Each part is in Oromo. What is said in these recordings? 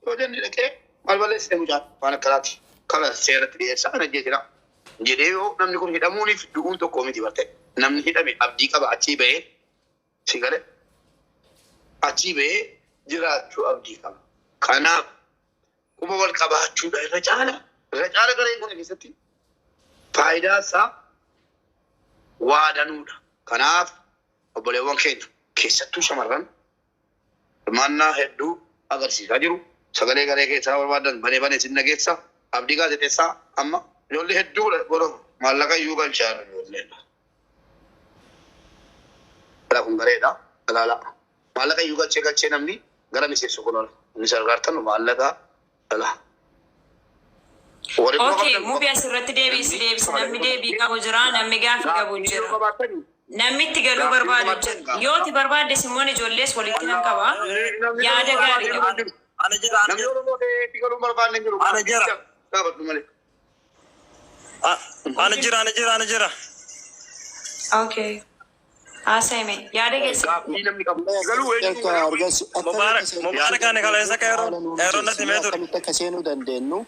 Yoo jenne dhaqee maal balleessite mucaan waan akkanaati. Kana seeratti dhiyeessaa kana ajjeesinaa. Jedhee yoo namni kun hidhamuuniif du'uun tokko miti barte. Namni hidhame abdii qaba achii bahee si gale achii bahee jiraachuu abdii qaba. Kanaaf quba wal qabaachuudha irra caala. Irra caala gareen kana keessatti faayidaa isaa waa danuudha. Kanaaf obboleewwan keenya keessattuu shamarran hirmaannaa hedduu agarsiisaa jiru. Sagalee garee keessaa barbaadan banee banee sin dhageessa. Abdii gaazexeessaa amma ijoollee hedduudha godhamu. Maallaqa iyyuu galchaa jiru ijoolleen. Alaa kun gareedha. Alaala. Maallaqa iyyuu galchee galchee namni gara miseensu kun ola. Inni gargaartan maallaqa ala. Warri quba Okay, qabdan mubi asirratti deebisi namni deebisi. sagalee Namni deebii qabu jira, namni gaaffii qabu gaaffii yoo jira. qabaatan Namni itti galuu gaaffii yoo barbaadu qabaatan jira. Yoo ati gaafadha. barbaaddes immoo ijoollees walitti nan qaba. Namni Yaada galuu barbaade gaariidha. hin jiru. Ani jira, ani Namni jira. Oromoo ta'ee itti galuu barbaanne hin jiru. Ani jira. Gaafadhu malee. Ani jira, ani jira, ani jira. Okay. Haasa'ime. Yaada keessa. Gaaffii namni qabu. Galuu eenyuun Akka galuu? argas Mubaarak, akkamitti Mubaarak ani kaleessa haala qeerroo, nu qeerroo natti mijeessine himee ture. akkamitti akka seenuu dandeenyu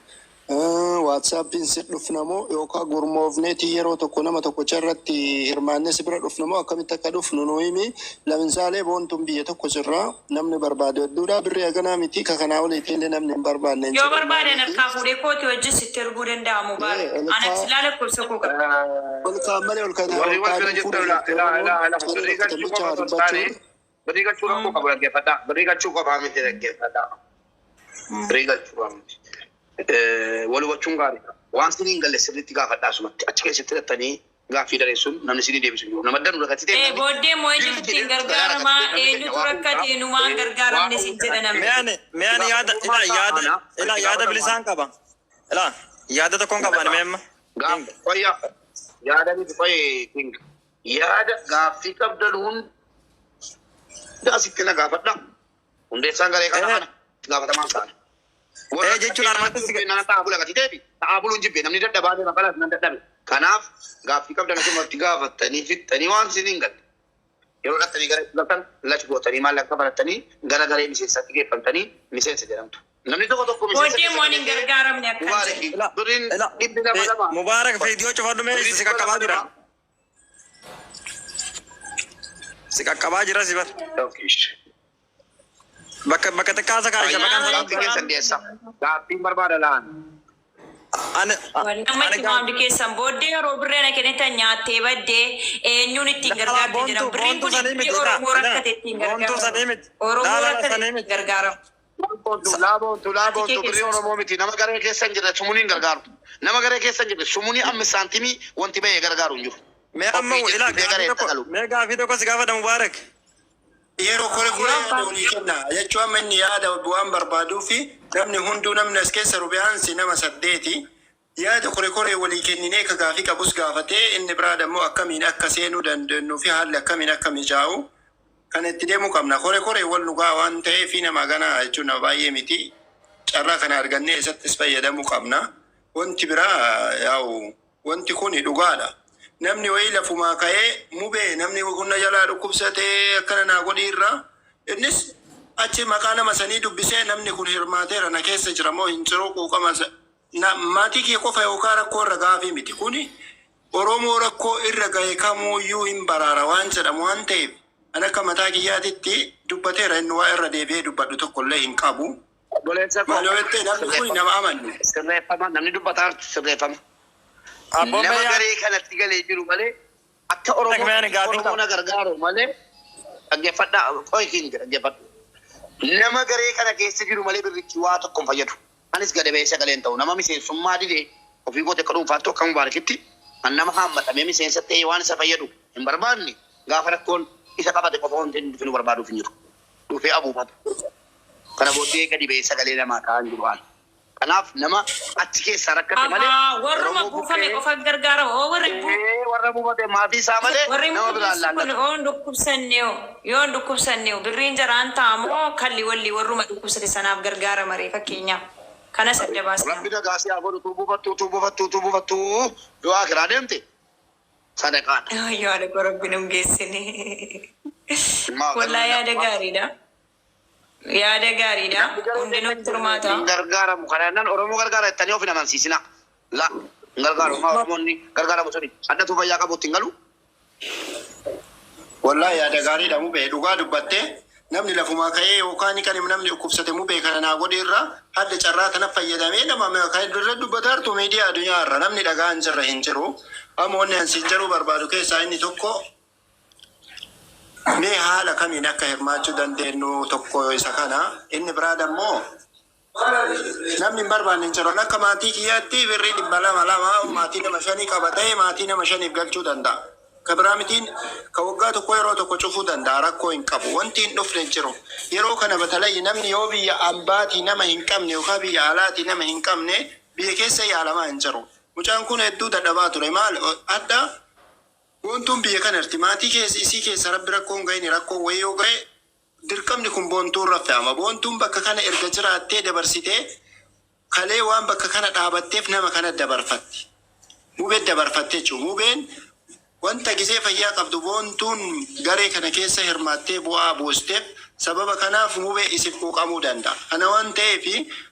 waatsaappiin si dhufnamoo yookaan gurmoofneeti yeroo tokko nama tokkocha irratti hirmaannee si bira dhufnamoo akkamitti akka dhufnu nu himi. Laminsaalee boontuun biyya tokko jirra namni barbaadu hedduudha birrii haganaa miti ka kanaa oliitti illee namni hin barbaanne hin Yoo jiru barbaadan maaliifi. harkaa fuudhee kooti wajjin sitti erguu danda'a Mubaarak. Ana silaa lakkoofsa koo qaba. Ol kaan malee ol kaan Warri ol wal bira kaaniin jirtan fuudhan ilaa jettee ilaa Oromoon ilaa ilaa saree birrii tokko galchuu bichaa qofa osoo hin taane dubbachuun birrii galchuu rakkoo qabu dhaggeeffadhaa. Birrii galchuu qofaa miti dhaggeeffadhaa. Birrii galchuu qofaa miti. Wal hubachuun gaariidha. Waan sinii hin galle sirriitti gaafadhaa asumatti. Achi keessatti hidhattanii gaaffii dareessuun namni sinii deebisu hin jiru. Nama danuu rakkatti ta'e Ee namni booddee immoo eenyutu jirti ittiin jedhee galaa gargaaramaa rakkatti namni keenya eenyutu waa rakkate hundaa numaan waa gargaaramne siin hundaa jedha namni. Mee ani, mee ani itti yaada, gaafatamummaa ila isaa yaada, ana. ila Itti yaada gaafatamaa bilisaan qaba. Ila yaada tokkoon qaba ani mee amma. Gaaf fayyaa yaada miti fayyee king yaada gaaffii qabdan hunda asitti na gaafadha. Hundeessaan garee kana Eh, ana itti gaafatamaan isaani. eh Warra jechuun rakkatee armatti naan si jibbee naan ta'a bula gati ta'efi ta'a buluun jibbee namni dadhabaa deema kalaas nan dadhabe. Kanaaf gaaffii qabdan asumatti gaafattanii fixxanii waan isin hin galle. Yeroo dhattanii gara itti galtan lash gootanii maallaqa kafalattanii gara garee miseensaatti geeffamtanii miseensa jedhamtu. Namni tokko tokko miseensa Booddee keessa immoo ani hin galee gargaaramne akkan jedhe. Mubaaraki Ila, birriin ila, dhibbi lama lama Mubaarak viidiyoo cufadhu mee birriin si dhibba qaqqabaa lama jira. lama. Si qaqqabaa jira si bar. Okay. Bakka bakka xiqqaa isa kaa'e Fayyaa shabakaan sana. gaaffii keessan dhiyeessa. Gaaffiin barbaada laan. Ani Amma ani itti maamdi keessan booddee yeroo birree na kennitan nyaattee baddee eenyuun ittiin laa gargaarte boontuu jedhan birriin boontuu kun sanii birrii miti laa Oromoo laa rakkate ittiin boontuu gargaaramu. sanii miti laa Oromoo laa laa rakkate sanii ittiin miti. gargaaramu. Laaboontu laaboontu Ati kee laaboontu birrii keessas. Oromoo miti nama garee keessa hin jirre sumuuniin gargaaru. Nama garee keessa hin jirre sumuunii amma saantimii wanti bahee gargaaru hin jiru. Mee amma Ofii ilaa jechuun gaafii garee tokko galu. mee gaafii tokko si gaafadha Mubaarak. Yeroo kore Yoo kore yaada abbaan walii kenna jechuun amma inni yaada waan barbaaduu fi namni hunduu namni as keessa rubiyaansi nama saddeeti yaada kore kore walii kenninee ka gaafii qabus gaafatee inni biraa dammoo akkamiin akka seenuu dandeenyu fi haalli akkamiin akka mijaa'u kan itti deemuu qabna. Kore kore wal dhugaa waan ta'eef nama ganaa jechuun nama baay'ee miti. Carraa kana argannee isattis fayyadamuu qabna. Wanti biraa yaa'u wanti kun dhugaadha. Namni wayii lafumaa ka'ee mubee namni kun na jalaa dhukkubsatee akkana naa godhi irraa innis achi maqaa nama sanii dubbisee namni kun hirmaateera na keessa jira moo hin jiru quuqama na maatii kee qofa yookaan rakkoo irra gaafii miti kuni Oromoo rakkoo irra gahe kamuuyyuu hin baraara waan jedhamu waan ta'eef an akka mataa kiyyaatitti dubbateera inni waa irra deebi'ee dubbadhu tokkollee hin qabu. Obboleessa koo Maal yoo jette namni kun sirreeffama. nama amannu. Sirreeffama namni dubbataa jirtu sirreeffama. Abboon Nama mee yaada garee kanatti galee jiru malee akka mee ani Oromootti gaafiin Oromoo qaba. na gargaaru malee dhaggeeffadhaa qoy king dhaggeeffadhu. Nama garee kana keessa jiru malee birrichi waa tokko hin fayyadu. Anis gadi ba'ee sagalee hin ta'u. Nama miseensummaa dide ofii kooti akka dhuunfaatti akka Mubaarakitti an nama haammatamee miseensa ta'ee waan isa fayyadu hin barbaanne gaafa rakkoon isa qabate qofa wanti inni dhufe nu barbaaduuf hin jiru. Dhufee abuufata. Kana booddee gadi ba'ee sagalee namaa ta'aa hin jiru an. Kanaaf nama achi keessaa rakkate malee Ahaa, warruma Oromoo buufame buqqee qofa gargaara. Oo warri bu ee warra buufate maatii isaa malee warri nama biraan buufessu kun laallatu. oo hin dhukkubsanne oo yoo hin dhukkubsanne oo birriin jaraan ta'a moo kalli walli warruma dhukkubsate sanaaf gargaara maree fakkeenyaaf kanas adda baasna. Rabbi nagaa si haa godhu utuu buufattu utuu buufattu utuu buufattu yoo akiraa deemte sadaqaadha. Yoo haadha koo rabbi nun geessine. Maa Wallaa galuu yaada gaariidha. Yaada gaariidha. Hundinuu furmaata. Hin gargaaramu. Kana jennaan Oromoo gargaara jettanii of hin amansiisina. La hin gargaaru. Maa Oromoonni gargaaramu suni addatu fayyaa qabuutti hin galu. Wallahi yaada gaariidha mubee dhugaa dubbattee namni lafumaa ka'ee yookaan kan namni dhukkubsate mubee kana naa godhe irra hadda carraa kana fayyadamee nama kan irra dubbataa jirtu miidiyaa addunyaa irra namni dhagaa hin jirre hin jiru. Amma wanni ani siin jedhuu barbaadu keessaa inni tokko mee haala kamiin akka hirmaachuu dandeenyu tokko isa kana inni biraa dammoo namni hin barbaanne hin jiru. Akka maatii kiyyaatti birrii 200 200 maatii nama shanii qaba ta'e maatii nama shaniif galchuu danda'a. Ka biraa mitiin ka waggaa tokko yeroo tokko cufuu danda'a rakkoo hin qabu. Wanti hin dhufne hin jiru. Yeroo kana batalayyi namni yoo biyya ambaatii nama hin qabne yookaan biyya alaatii nama hin qabne biyya keessa yaalamaa hin jiru. Mucaan kun hedduu dadhabaa ture maal adda boontuun biyya kana jirti maatii keessa isii keessa rabbi rakkoon ga'ini rakkoon wayii yoo ga'e dirqamni kun boontuun raffe ama. Boontuun bakka kana erga jiraattee dabarsitee kalee waan bakka kana dhaabatteef nama kana dabarfatti. Mubee dabarfatte jechuudha. Mubeen wanta gisee fayyaa qabdu boontuun garee kana keessa hirmaattee bu'aa buusteef sababa kanaaf mubee isif quuqamuu danda'a. Kana waan ta'eef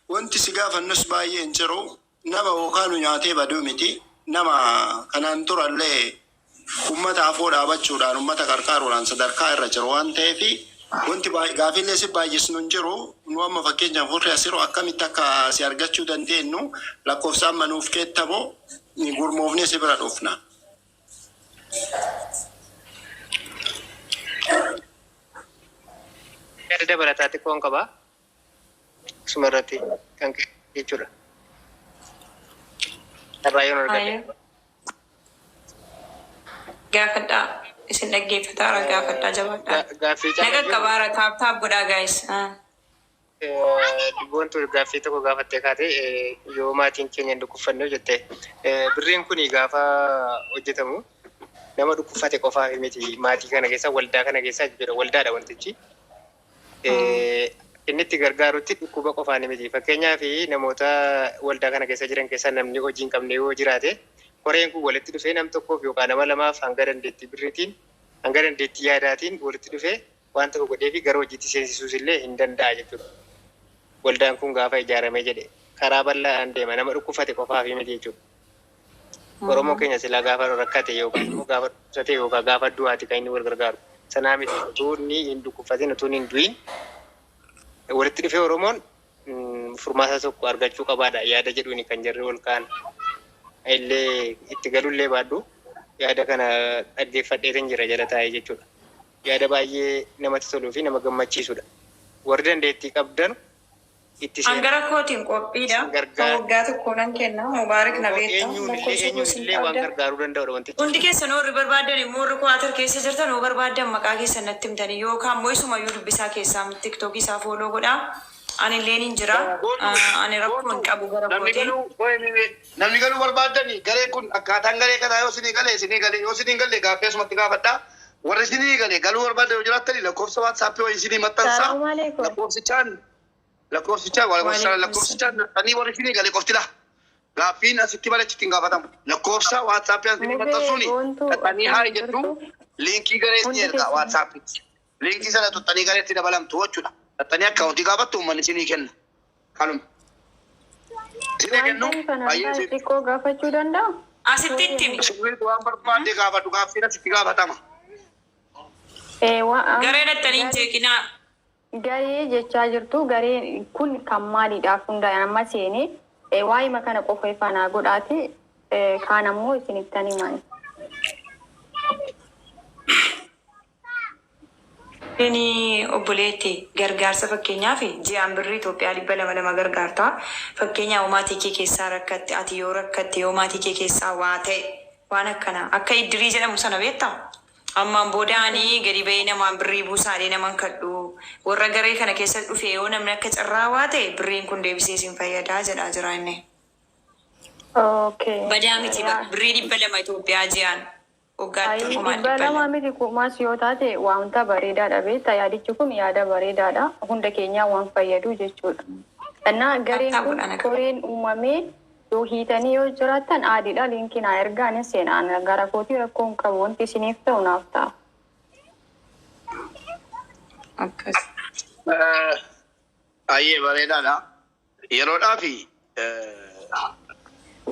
wanti si gaafannus baay'ee hin jiru. Nama yookaan nu nyaatee baduu miti. Nama kanaan durallee ummata afoo dhaabachuudhaan ummata qarqaaruudhaan sadarkaa irra jiru waan ta'eef wanti gaafiillee si baay'isnu hin jiru. Nu amma fakkeenyaaf warri asiroo akkamitti akka si argachuu dandeenyu lakkoofsa amma nuuf keettamoo ni gurmoofnee si bira dhufna. Yaada dabalataa xiqqoon qaba. Isuma irratti kan jechuudha. Carraa yoon argadhe. Gaafadhaa. Isin dhaggeeffataara gaafadhaa jabaadhaa. Gaaffii Na caalaa qaqqabaara tap tap godhaa guys. Boontu gaaffii tokko gaafattee kaate yoo maatiin keenya hin dhukkubfanne jette birriin kun gaafa hojjetamu nama dhukkubfate qofaaf miti maatii kana keessa waldaa kana keessa jechuudha waldaadha wantichi. Inni itti gargaarutti dhukkuba qofaan miti. Fakkeenyaaf namoota waldaa kana keessa jiran keessaa namni hojii hin qabne yoo jiraate koreen kun walitti dhufee nam tokkoof yookaan nama lamaaf hanga dandeettii birriitiin hanga dandeettii yaadaatiin walitti dhufee waan tokko godhee fi gara hojiitti seensisuus illee hin danda'a jechuudha. Waldaan kun gaafa ijaaramee jedhe karaa bal'aadhaan deema nama dhukkubfate qofaaf miti jechuudha. Oromoo keenya silaa gaafa rakkate yookaan immoo gaafa dhukkubsate yookaan gaafa du'aati kan inni wal gargaaru. Sanaa miti utuu inni hin dhukkubfatin utuu inni hin du'in walitti dhufee Oromoon furmaata tokko argachuu qabaadha yaada jedhuuni kan jarri ol ka'an. Illee itti galullee baadhu yaada kana dhaggeeffadheetan jira jala taa'ee jechuudha. Yaada baay'ee namatti toluu fi nama gammachiisudha. Warri dandeettii qabdan itti seenaa. Hangara kootiin qophiidha. Gargaar- Waggaa tokko nan kenna. Mubaarak na beekta. Eenyuun illee Lakkoofsa eenyuun koo sin illee waan qabda. gargaaruu danda'udha wantichi. Hundi keessan warri barbaadan immoo warri kuwaatar keessa jirtan yoo barbaadan maqaa keessan natti himtanii yookaan immoo isumayyuu dubbisaa keessaa tiktookii isaa follow godhaa. Ani illeen hin jira. Ani rakkoo hin qabu gara Namni kootiin. galuu namni galuu barbaadani gareen kun akkaataan garee kanaa yoo isinii gale isinii gale yoo isinii hin galle gaaffii asumatti gaafadhaa. Warri isinii gale galuu barbaadan yoo jiraattani lakkoofsa waatsaappii wayii isinii maxxansaa. Salaamu alaikum. Lakkoofsichaan lakkoofsichaan Waalaikum lakkoofsichaan naqxanii warri isinii gale qofti laa. Gaaffiin asitti malee achitti hin gaafatamu. Lakkoofsa waatsaappii isinii Mubee maxxansuuni boontuu naqxanii akkam haa jettu jirtu? liinkii garee isinii Hundi ergaa keessan waatsaappii. Liinkii sana tuxxanii gareetti dabalamtu jechuudha. Naqxanii akkaawuntii gaafattu uummanni isinii kenna. Kanuma. Isinii kennu wanta kana baay'ee irraa isin xiqqoo gaafachuu danda'u? Asitti itti himi. sirriitti waan barbaadde gaafadhu gaaffiin asitti gaafatama. Garee dhattanii hin jeeqinaa. Garee jechaa jirtu gareen kun kan maaliidhaaf hundaa'e amma seenee waa'ima kana qofa ifa naa godhaati kaan ammoo isinittan himan. Inni obboleetti gargaarsa fakkeenyaaf ji'aan birrii Itoophiyaa 200 200 gargaarta. Fakkeenyaaf maatii kee keessaa rakkatte ati yoo rakkatte yoo maatii kee keessaa waa ta'e waan akkana akka iddirii jedhamu sana beektaa? Ammaan booda ani gadi ba'ee namaan birrii buusaalee naman kadhu warra garee kana keessa dhufe yoo namni akka carraa waa ta'e birriin kun deebisee isin fayyadaa jedhaa jira inni. Okay. Badaa miti birrii 200 Itoophiyaa ji'aan waggaatti Ayi kumaan dhibba dhibba lama lama. miti kumaas yoo taate wanta bareedaadha beektaa yaadichi kun yaada bareedaadha hunda keenyaa waan fayyadu jechuudha. Innaa gareen Tap tap kun godhaan akka. koreen uumamee yoo hiitanii yoo jiraattan aadiidha liinkii naa ergaa anis seenaan gara kootii rakkoo hin qabu wanti isiniif ta'u naaf ta'a. Akkas. Ayyee bareedaadha. Yeroodhaa fi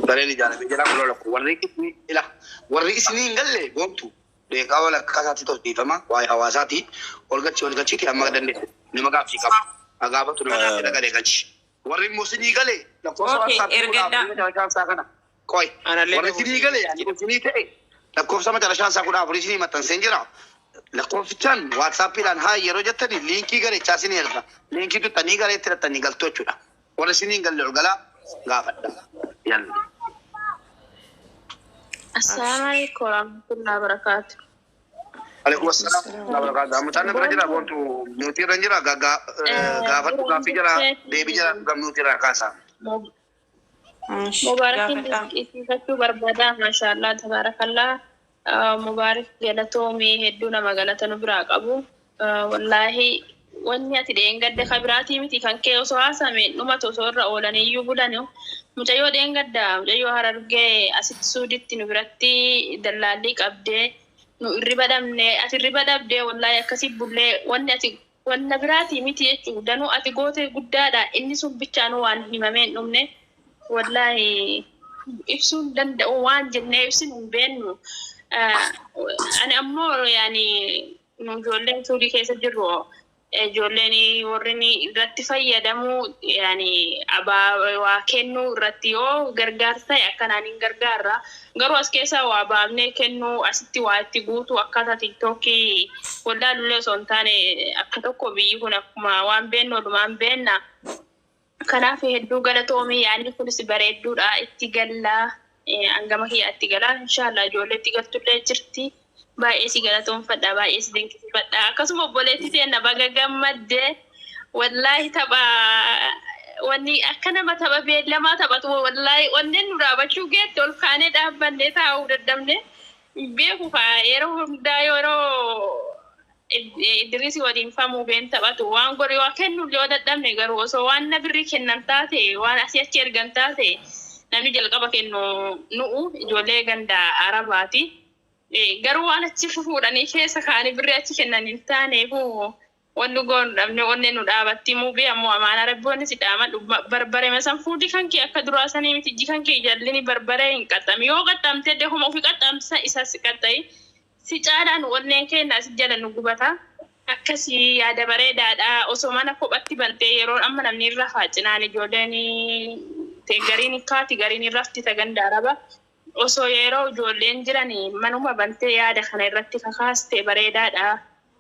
gareen ijaaramee jira kun lola warri ila warri isinii hin galle goomtu beekaa walakkaa isaatti tolchiifama waa'ee hawaasaati ol gachi ol gachiiti amma dandeessu nama gaaffii qabu. Gaafatu nama gaaffii dhagalee galchi. Warri immoo isinii gale lakkoofsa Okay, WhatsApp ergadhaa. 14 kana. Qoy. Anallee Warri isinii gale isinii ta'e lakkoofsa macarashaa isaa 14 isinii maxxanseen jira. Lakkoofsichaan waatsaappiidhaan haa yeroo jettani liinkii garechaa isinii erga. Liinkii tuttanii gareetti hidhattanii galtu jechuudha. Warri isinii hin galle ol galaa gaafadha. Yalla. Assalamu alaikum warahmatullahi wabarakatuh. Alaikum assalam. Mucaan bira jira boontu nuti irra jira gaafadhu gaaffii jira deebii jira gamnuuti irraa kaasa. Mubarakin Gaafadhaa. dinqisiifachuu barbaada. Maashaallah tabarakallah. Mubarak galatoomii hedduu nama galata nu biraa qabu. Wallaahi wanni ati dheengadde ka biraatii miti kan kee osoo haasame dhumatu osoo irra oolaniyyuu bulanu. Mucayyoo dheengadda mucayyoo Harargee asitti Suuditti nu biratti dallaallii qabdee nu irriba dhabne ati irriba dhabdee wallaahi akkasii bullee wanni ati wanna biraatii miti jechuudha. Danuu ati goote guddaadha inni sun bichaanuu waan himamee hin dhumne. Wallaahi ibsuu hin danda'u waan jennee ibsinu hin beennu. Ani ammoo yaani nu ijoolleen Suudii keessa jirru ijoolleen warri irratti fayyadamuu yaani abaa waa kennuu irratti yoo gargaarsa ta'e akkanaan hin gargaarra. Garuu as keessaa waa baafnee kennuu asitti waa itti guutuu akkaataa TikTokii wallaalullee osoo hin taane akka tokko biyyi kun akkuma waan beennu odumaan beenna. Kanaaf hedduu galatoomii yaadni kunis bareedduudha itti gallaa hangama kiyya itti galaa inshaallah ijoollee itti galtullee jirti baay'ee si galatoomfadha baay'ee si dinqisiifadha akkasuma obboleettii teenna baga gammaddee wallaahi tapha wanni akka nama tapha beellamaa taphatu wallaahi onneen nu dhaabachuu geette ol kaanee dhaabbannee taa'uu dadhabne beeku kaa yeroo hundaa yeroo Idrisi waliin famuu been taphatu waan godhu waa kennu yoo dadhabne garuu osoo waan na birrii kennan taate waan asii achi ergan taate namni jalqaba kennu nu'u ijoollee ganda Arabaati. Garuu waan achi fuudhanii keessa kaanii birrii achi kennan hin taaneefu wanni goonu dhabne onnee nu dhaabatti muu ammoo amaana rabbi wanni si dhaamadhu barbaree san fuudhi kan kee akka duraa sanii miti ijji kan kee jallini barbaree hin qaxxami yoo qaxxamte defuma ofii qaxxamsa isas qaxxayi. Si caalaan onneen keenya as jala nu gubata. Akkasii yaada bareedaadha. Osoo mana kophatti bantee yeroo amma namni irra faacinaan ijoolleen gariin kaati gariin rafti ganda Araba. Osoo yeroo ijoolleen jiran manuma bantee yaada kana irratti kakaaste bareedaadha.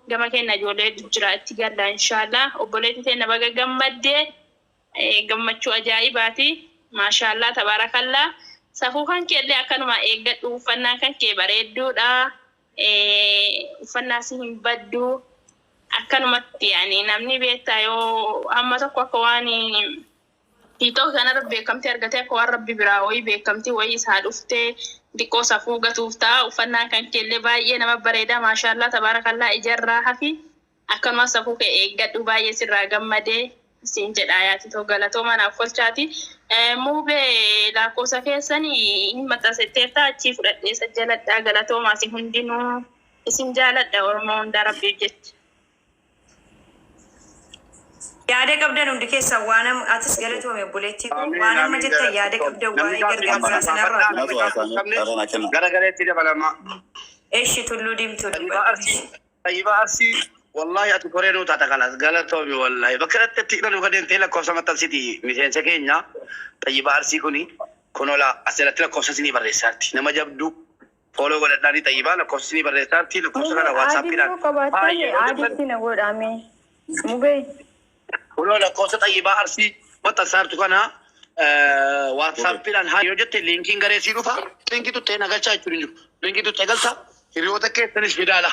Gama keenya ijoollee jira itti galla inshaallah. Obboleettii teenya baga gammaddee gammachuu ajaa'ibaati. Maashaallah tabaarakallaa. Safuu kan keellee akkanuma eeggadhu uffannaan kan kee bareedduudha. Uffannaa si hin baddu akkanumatti yaani namni beektaa yoo hamma tokko akka waan TikTok kanarra beekamtii argatee akka waan rabbi biraa wayii beekamtii wayii isaa dhuftee xiqqoo safuu gatuuf ta'a uffannaan kan keellee baay'ee nama bareeda maashaallah tabaarakallaa ijarraa hafi akkanumas safuu kee eeggadhu baay'ee sirraa gammadee siin jedha yaati too galatooma naaf kolchaati. Muubee lakkoofsa keessanii hin maxxansetteerta achii fudhadhee isa jaladhaa galatoomaa isin hundinuu isin jaaladha Oromoo hundaa rabbiif jecha. Yaada qabdan hundi keessaa waan atis galatoome obboleettii koo waan amma jettan yaada qabdan waa'ee gargaarsaa sanarraa. Gara gareetti dabalama. Eshi Tulluu Diimtuu Tayyibaa dubbadhu. Arsii. Tayyibaa Arsii. Wallahi ati koree nuu taata kalas galatoomi wallahi. Bakka irratti hidhanuu kan deemtee lakkoofsa maxxansiti miseensa keenya Tayyibaa Arsii kuni kunola asirratti lakkoofsa isinii barreessaarti. Nama jabduu follow godhadhaanii Tayyibaa lakkoofsa isinii barreessaarti lakkoofsa kana Adii waatsaappiidhaan. yoo qabaattan adiitti na godhame. Mubee. Kunoo lakkoofsa Tayyibaa Arsii maxxansaartu kana waatsaappiidhaan haa yoo jette liinkiin garee sii dhufa. Liinkii tuttee nagalchaa jechuun hin jiru. Liinkii tuttee galta hiriyoota keessanis fidaala.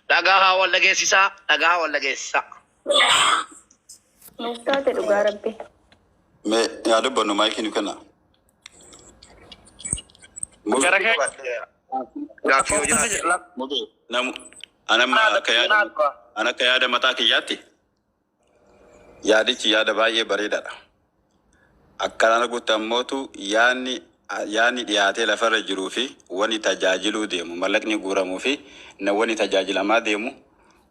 Dhagaa haa wal dhageessisaa, dhagaa haa wal dhageessisaa. Nuuf taate dhugaa rabbi. Mee yaa dubbannu maayikii nu kenna. Gara kee Gaaffii yoo jiraate. Mubee namu anamma akka yaada an akka yaada mataa kiyyaatti yaadichi yaada baay'ee bareedaadha. Akkanaan argutti ammootu yaadni dhiyaatee lafarra jiruu fi wanni tajaajiluu deemu mallaqni guuramuu fi wanni tajaajilamaa deemu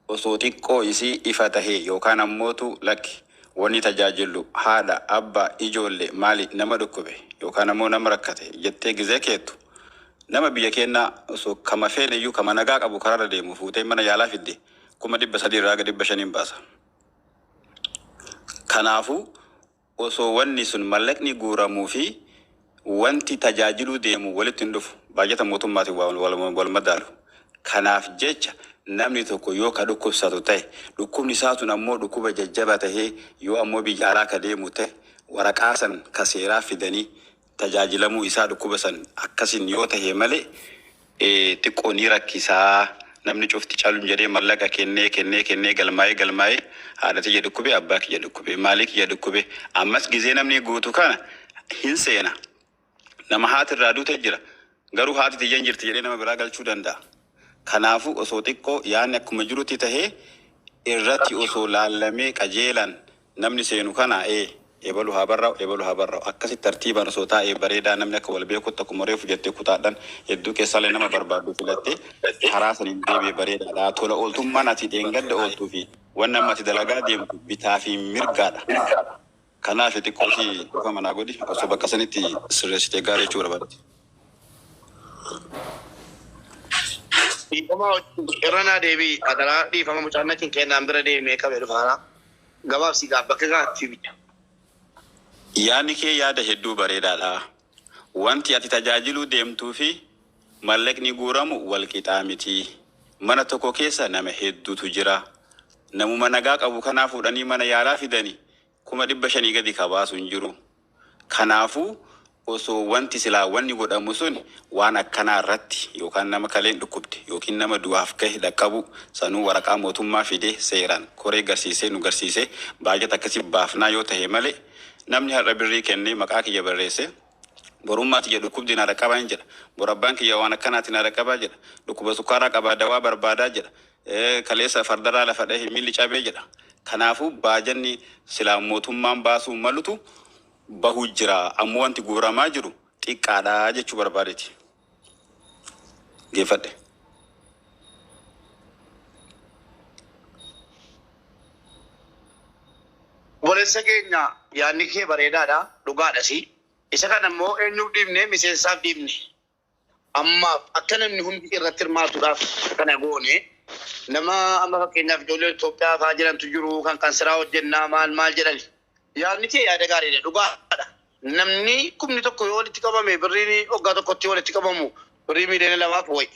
osoo xiqqoo isii ifa tahee yookaan ammootu lakki Wanni tajaajillu haadha, abbaa, ijoollee maali nama dhukkube yookaan ammoo nama rakkate jettee gizee keettu nama biyya keenyaa osoo kama feene iyyuu kama nagaa qabu karaarra deemu fuutee mana yaalaa fidde 300,000 irraa haga 500n baasa. Kanaafuu osoo wanni sun mallaqni guuramuu fi wanti tajaajiluu deemu walitti hin dhufu. Baajata mootummaatiin wal madaalu. Kanaaf jecha namni tokko yoo ka dhukkubsatu ta'e dhukkubni isaa sun ammoo dhukkuba jajjaba tahee yoo ammoo biyya alaa ka deemu ta'e waraqaa san ka seeraa fidanii tajaajilamuu isaa dhukkuba san akkasin yoo tahe malee xiqqoo ni rakkisaa. Namni cufti calum jedhee mallaqa kennee kennee kennee galmaa'ee galmaa'ee haadha tiyya dhukkube, abbaa kiyya dhukkube, maalii kiyya dhukkube, ammas gizee namni guutu kana hin seena. Nama haati irraa duute jira. Garuu haati tiyya hin jirti jedhee nama biraa galchuu danda'a. Kanaafuu osoo xiqqoo yaadni akkuma jirutti tahee irratti osoo laallamee qajeelan namni seenu kana ebalu haa barraa'u, ebalu haa barraa'u. Akkasitti tartiibaan osoo taa'ee bareedaa, namni akka wal beekutti akkuma reefu jettee kutaadhaan hedduu keessallee nama barbaaddu filattee karaa saniin deebi'e bareedaadha. Tola ooltummaan ati dheengadda ooltuu fi wanni amma ati dalagaa deemtu bitaa fi mirgaadha. Kanaaf xiqqoo ishii dhufa manaa godhi osoo bakka sanitti sirreessitee gaarii jechuu barbaadde. Dhiifama irra naa deebii adaraa, dhiifama, mucaan nakin kennaan bira deemee qabe dhufaara. Gabaabsi gaaf bakka gaaffii bita. Yaadni kee yaada hedduu bareedaadha. Wanti ati tajaajiluu deemtuu fi mallaqni guuramu wal qixaa miti. Mana tokko keessa nama hedduutu jira. Namuma nagaa qabu kanaa fuudhanii mana yaalaa fidanii 500,000 gadi ka baasu hin jiru. Kanaafuu osoo wanti silaa wanni godhamu sun waan akkanaa irratti yookaan nama kaleen dhukkubde yookiin nama du'aaf gahe dhaqqabu sanuu waraqaa mootummaa fidee seeraan koree garsiisee nu garsiisee baajata akkasii baafnaa yoo tahe malee, namni har'a birrii kennee maqaa kiyya barreesse borummaa tiyya dhukkubdi na dhaqqabaa hin jedha. Bor abbaan kiyya waan akkanaati na dhaqqabaa jedha. Dhukkuba sukkaaraa qabaa, dawaa barbaadaa jedha. Kaleessa fardarraa lafa dhahe, miilli cabee jedha. Kanaafuu baajanni silaa mootummaan baasuu malutu bahu jira. Ammoo wanti guuramaa jiru xiqqaadha jechuu barbaadeeti. Geeffadhe. Obboleessa keenya, yaadni kee bareedaadha, dhugaadhasi. Isa kana immoo eenyuuf dhiibne? Miseensaaf dhiibne. Ammaaf akka namni hundi irratti hirmaatuudhaaf kana goone. Nama amma fakkeenyaaf ijoollee Itoophiyaa fa'aa jirantu jiru kan kan siraa hojjennaa maal maal jedhani. Yaadni kee yaada gaariidha, dhugaadha. Namni 1,000 yoo walitti qabame birriin waggaa tokkotti walitti qabamu birrii 2,000,000 wayi.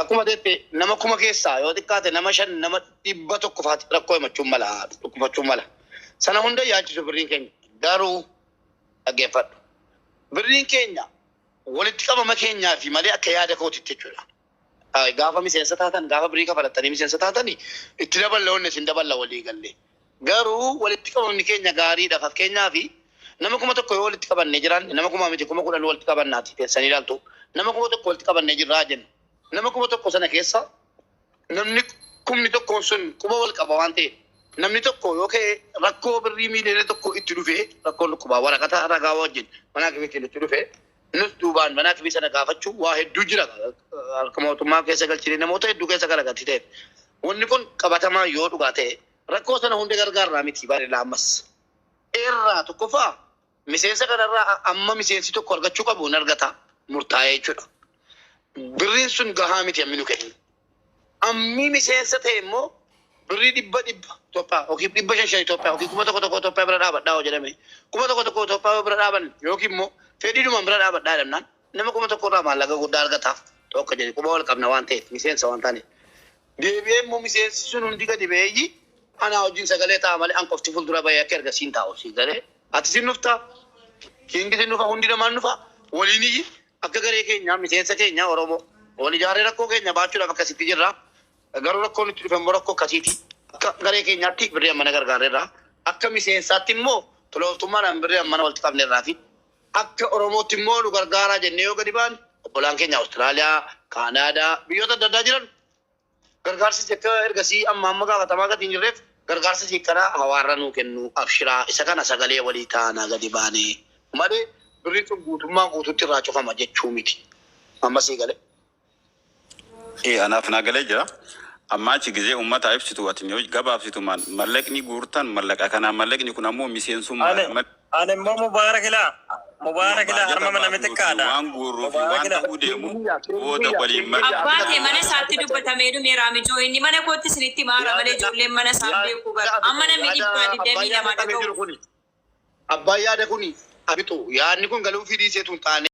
Akkuma jette nama 1,000 keessaa yoo xiqqaate nama 5, nama 100 fa'aatti rakkoo himachuun mala, dhukkubachuun mala. Sana hunda yaachisu birriin keenya. Garuu dhaggeeffadhu. Birriin keenya walitti qabama keenyaa fi malee akka yaada kootitti jechuudha. Gaafa miseensa taatan, gaafa birrii kafalattanii miseensa taatanii itti daballa, wanni isin daballa walii galle. Garuu walitti qabamni keenya gaariidha. Fakkeenyaaf nama 1,000 yoo walitti qabannee jiran, nama 1,000 miti, 10,000 walitti qabannaati teessanii ilaaltu. Nama 1,000 walitti qabannee jirraa jenna. Nama 1,000 sana keessa namni 1,000 sun quba wal qaba waan ta'eef namni tokko yoo ka'e rakkoo birrii 1,000,000 itti dhufee, rakkoon dhukkubaa waraqata ragaa wajjin mana hakimiitiin itti dhufee, nus duubaan mana hakimii sana gaafachuu waa hedduu jira, harka mootummaa keessa galchine namoota hedduu keessa galagatti ta'e. Wanni kun qabatamaa yoo dhugaa ta'e rakkoo sana hunda gargaarraa miti bareeda ammas. Irraa tokkoffaa miseensa kanarraa amma miseensi tokko argachuu qabu hin argata murtaa'ee jechuudha. Birriin sun gahaa miti ammi nu kennu. Ammi miseensa ta'e immoo birrii dhibba dhibba Itoophiyaa yookiin 500 5 Itoophiyaa yookiin 1,000 1 Itoophiyaa bira dhaabadhaa yoo jedhame, 1,000 1 Itoophiyaa yoo bira dhaaban yookiin immoo fedhiidhumaan bira dhaabadhaa jedhamnaan nama 1,000 irraa maallaqa guddaa argata tokko jedhe, quba wal qabna waan ta'eef, miseensa waan taaneef. Deebi'ee immoo miseensi sun hundi gadi ba'eeyyi anaa wajjin sagalee ta'a malee an qofti fuuldura bahee akka ergasiin taa'u si galee ati sin dhuftaa, kingi sin dhufa, hundi namaan dhufa, waliin iyyi akka garee keenyaa miseensa keenya Oromoo wal ijaaree rakkoo keenya baachuudhaaf akkasitti jirra. Garuu rakkoon itti dhufe immoo rakkoo akkasiiti. Akka garee keenyaatti birrii ammana gargaarreerra. Akka miseensaatti immoo tola ooltummaadhaan birrii ammana walitti qabneerraa fi akka Oromootti immoo nu gargaaraa jennee yoo gadi baane obbolaan keenya Awustiraaliyaa, Kaanaadaa, biyyoota adda addaa jiran gargaarsi akka ergasii amma amma gaafatamaa gadi hin jirreef gargaarsa siikkanaa hawaarra nuu kennu abshiraa, isa kana sagalee walii taanaa gadi baane malee birriin sun guutummaa guutuutti irraa cufama jechuu miti. Amma sii galee. Anaaf naa galee jira. Amma achi gizee uummataa ibsitu ati yoo gabaabsitu mallaqni guurtan mallaqa kanaa, mallaqni kun ammoo miseensummaa Ani ani immoo Mubaarak ilaa. Mubaarak ilaa baajata harma nama baafnuu fi xiqqaadha. waan guurruu fi Mubaarak waan ilaa. ta'uu deemu booda waliin Abbaa ta'e mana isaatti dubbatamee dhumeera mijoo inni mana kootti isinitti maara malee ijoolleen mana isaa beeku bara. Amma namni 122 dhaga'u. Abbaan yaada kuni abitu yaadni kun galuu fi dhiiseetu hin taane.